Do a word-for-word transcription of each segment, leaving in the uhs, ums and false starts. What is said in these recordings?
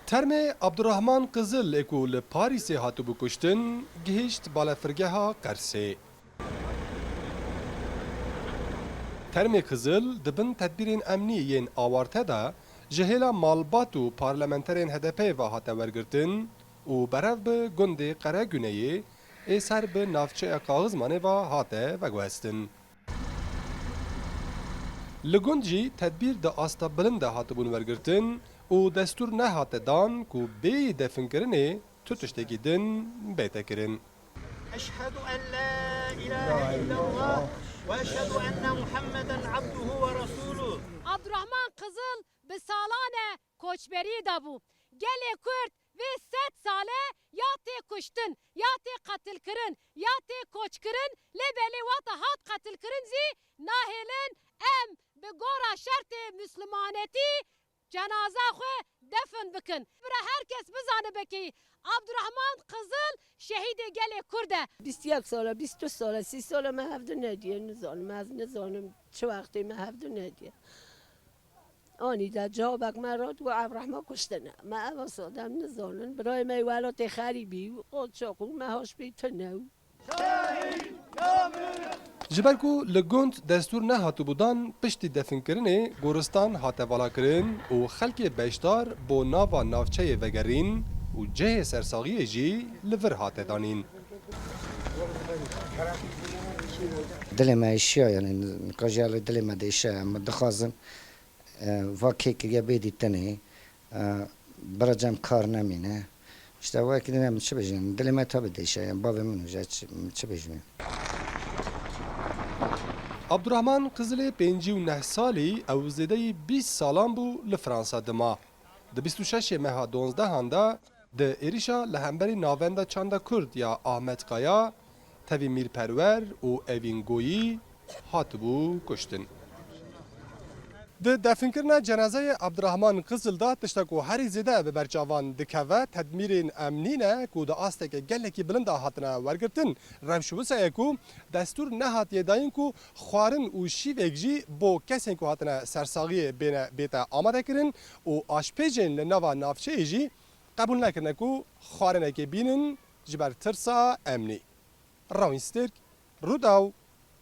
Termê Abdurrahman Qizil ê ku li Parîsê hatibû kuştin, gihîşt balefirgeha Qersê. Termê Qizil di bin tedbîrên emnî yên awarte de ji hêla malbat û parlamenterên H D P ve hate wergirtin û berev bi gundê Qereguneyê ê ser bi navçeya Kaxizmanê ve hate veguhestin. Li gund jî tedbîr di asta bilind de hatibûn wergirtin û destûr nehate dan ku bêyî definkirinê tu tiştekî din bête kirin. أشهد أن لا إله إلا الله وأشهد أن محمدا عبده ورسوله. Abdurrahman Qizil bi salan e koçberiyê de bû. Gelê Kurd vê sed sal e ya tê kuştin, ya tê qetilkirin, ya tê koçkirin, lê belê wata hat qetilkirin zî nahêlin em bi gora şertê mislimanetî cenaza xwe defin bikin. Bira her kes bizanibe kî Abdurrahman Qizil şehîdê gelê Kurd e. Bîst yek sal e, bîst du sal e, sî sal e me hevdu nediye, nizanim, ez nizanim çi wextê me hevdu nediye. Anî de cawabek me re digot, ev rehma kuştin e. Me ev sade em nizanin. Birayê me yê welatê xerîbî û qaçax û me haş pê tune û. Ji ber ku li gund destûr nehatibû dan, piştî definkirinê goristan hate valakirin û xelkê beşdar bo nava navçeyê vegerîn û cihê sersaxiyê jî li vir hate danîn. Dilê me êşiya, yani, nika jî dilê me diêşe, em dixwazin, e, va kê kiriye bê dîtinê, e, bira cem kar nemîne. İşte wekî din em çi bêjin? Dilê me tabi diêşe, yani, bavê min û çi, çi bêjim? Abdurrahman Qizilê pêncî û neh salî, ew zêdeyî bîst salan bû li Fransa dima. Di bîst û şeşê meha donzdehan de di êrişa li hemberî Navenda Çanda Kurd ya Ahmet Kaya, tevî Mîr Perwer û Evîn Goyî hatibû kuştin. Di definkirina cenazeyê Abdurrahman Qizil de tişta ku herî zêde bi ber çavan dikeve, tedmîrên emnî ne ku di asteke gelekî bilind de hatine wergirtin. Rewş wisa ye ku destûr nehatiye dayîn ku xwarin û şîvek jî bo kesên ku hatine sersaxiyê bêne, bête amadekirin û aşpêjên li nava navçeyê jî qebûl nekirine ku xwarinekê bînin ji ber tirsa emnî. Rawîn Stêrk, Rûdaw,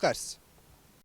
Qers.